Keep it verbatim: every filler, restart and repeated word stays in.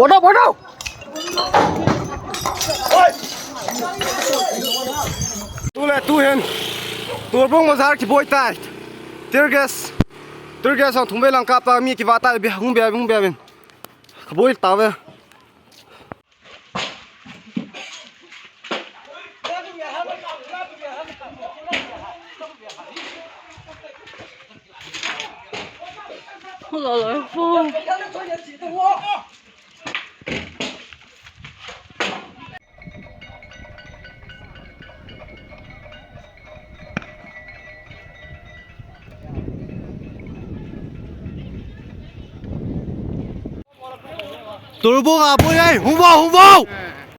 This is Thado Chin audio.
Bono, bono. Tule tuhin Torbung bazar kiboi tai. Tear gas, tear gas ang thum vei lang kap ta, mi kiva tai, be hung be, hung be bin. Kaboi tave. Torbung aboi ai, hung vao, hung vao.